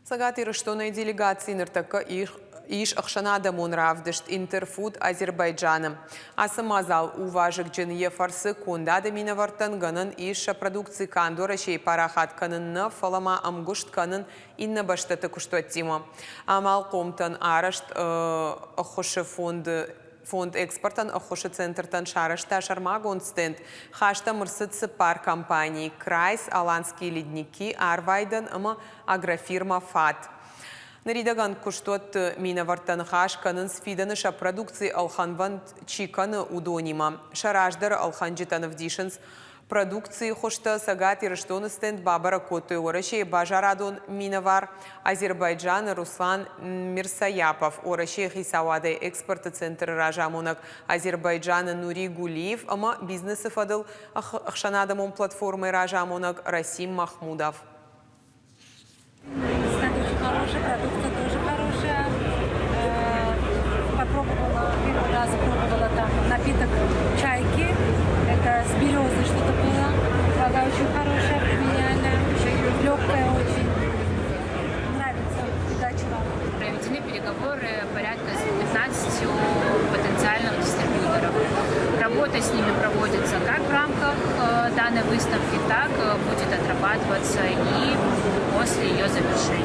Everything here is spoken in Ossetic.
Цӕгат Ирыстонӕй делегаци ныртӕккӕ ис ӕхсӕнадӕмон равдыст Интерфуд Азербайджаны. Ацы мадзал у вазыгджын, йӕ фӕрцы кондады минӕвӕрттӕн гӕнӕн ис сӕ продукци канд Уӕрӕсейы парахат кӕнын нӕ, фӕлӕ ма ӕмгуыст кӕнын иннӕ бӕстӕты куыстуӕттимӕ. Амалхъомтӕн арӕзт ӕххуысы фонды Фонд экспортӕн ӕххуысы центртӕн сарӕзта сӕрмагонд стенд. Хаст ӕм ӕрцыд цыппар компанийы Крайс, Аланские ледники, Арвайдӕн ӕмӕ агрофирмӕ Фат. Ныридӕгӕн куыстуӕтты минӕвӕрттӕ ныхас кӕнынц фидӕны сӕ продукци ӕлхӕнвӕнд чи кӕны, уыдонимӕ. Сӕ раздӕры ӕлхӕнджытӕн ӕвдисынц Продукцийы хуызтӕ Цӕгат Ирыстоны стенд бабӕрӕг кодтой Уӕрӕсейы базарадон минӕвар Азербайджаны Руслан Мирсаяпов, Уӕрӕсейы хицауадӕй экспорты центры разамонӕг Азербайджаны Нури Гулиев ӕмӕ бизнесы фӕдыл ӕхсӕнадӕмон платформӕйы разамонӕг Расим Махмудов. Стенд очень хороший, продукция тоже хорошая. Попробовала, первый раз пробовала там напиток чайки. Это с березы что-то было. Вода очень хорошая, премиальная, легкая очень. Нравится. Удачи вам. Проведены переговоры порядка с 15 потенциальных дистрибьюторов. Работа с ними проводится как в рамках данной выставки, так будет отрабатываться и после ее завершения.